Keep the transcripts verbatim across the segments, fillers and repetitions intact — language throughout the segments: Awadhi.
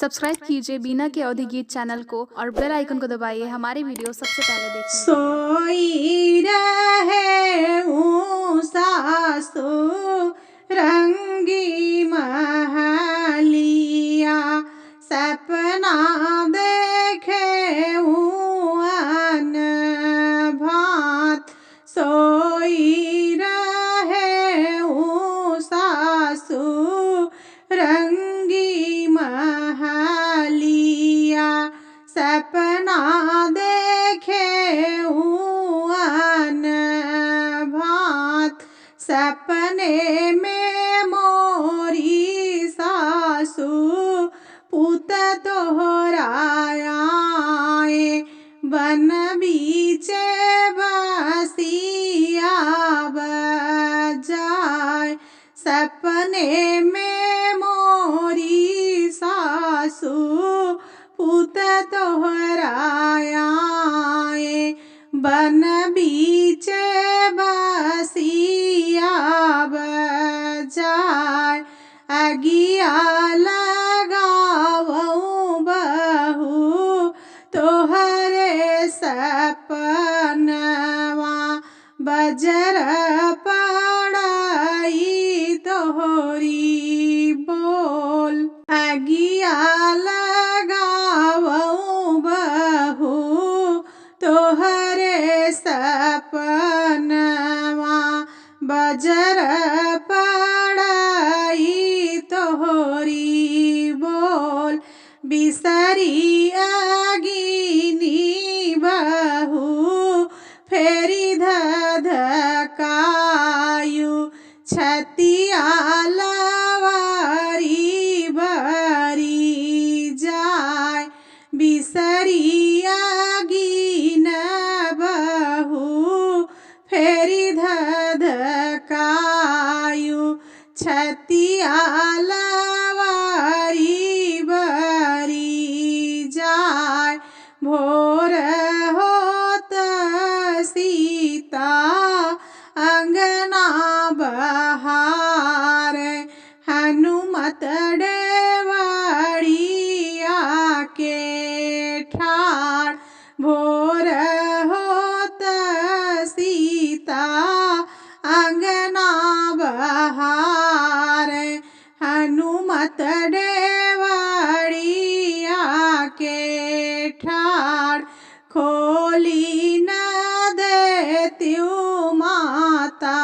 सब्सक्राइब कीजिए बीना के अवधी गीत चैनल को और बेल आइकन को दबाइए हमारी वीडियो सबसे पहले देखने के लिए। सोई रहे ऊ सासु रंगी महलिया, सपना देखे ऊ अन भात। सोई रहे ऊ सासु रंगी महलिया, सपना देखे ऊ अन भात। सपने में मोरी सासु पूत तोहरा आए, बन बीचे बसिया बजाए। सपने में मोरी सासु पूत तोहरा आए, बन बीचे बसिया बजाए। अगिया लगावऊं बहू तोहरे सपनवा, बजर पड़ाई तोहरी बोल। अगिया लगावऊं बहू तोहरे सपनवा, बजर पड़ाई तोहरी बोल। बिसरी अगिनी बहू फेरी धधकायु, छतिया लवारी बरी जाए। बिसरी अगिन बहू फेरी धधकायु, छतिया लवारी बरी जाए। भोर होत सीता अंगना बहार, हनुमत डेवड़िया के ठाड़। भोर होत सीता अंगना बहार, हनुमत डेवड़िया के ठाड़। खोली न देतिउ माता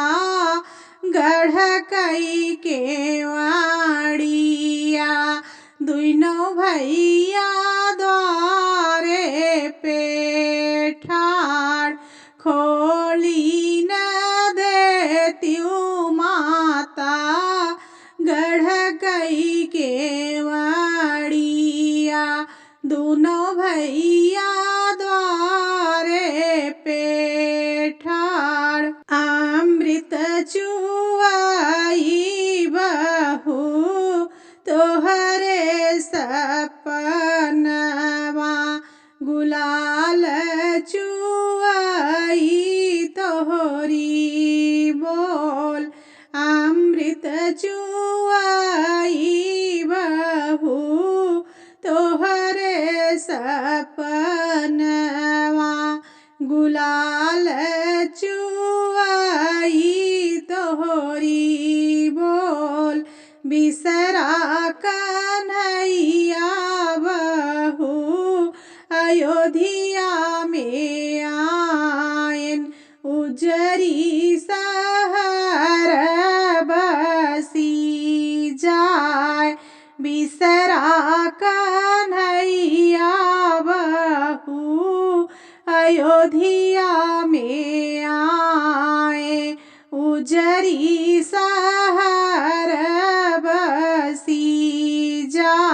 गढ़ कई केवाड़िया, दुइनो भैया द्वारे पे ठाड़। खोली न देतिउ माता गढ़ कई केवाड़िया, दुनो भैया द्वारे पे ठाड़। अमृत चुआई बहू तोहरे सपनवा, गुलाल चुआई तोहरी बोल। अमृत चुआई बहू तोहरे सपनवा, गुलाल चुआई तोहरी बोल। बिसरा कन्हैया बहू अयोध्या में आएन, उजरी सहर बसी जाए। बिसरा कन्हैया बहू अयोध्या में आए, उजरी सहर बसी जाए।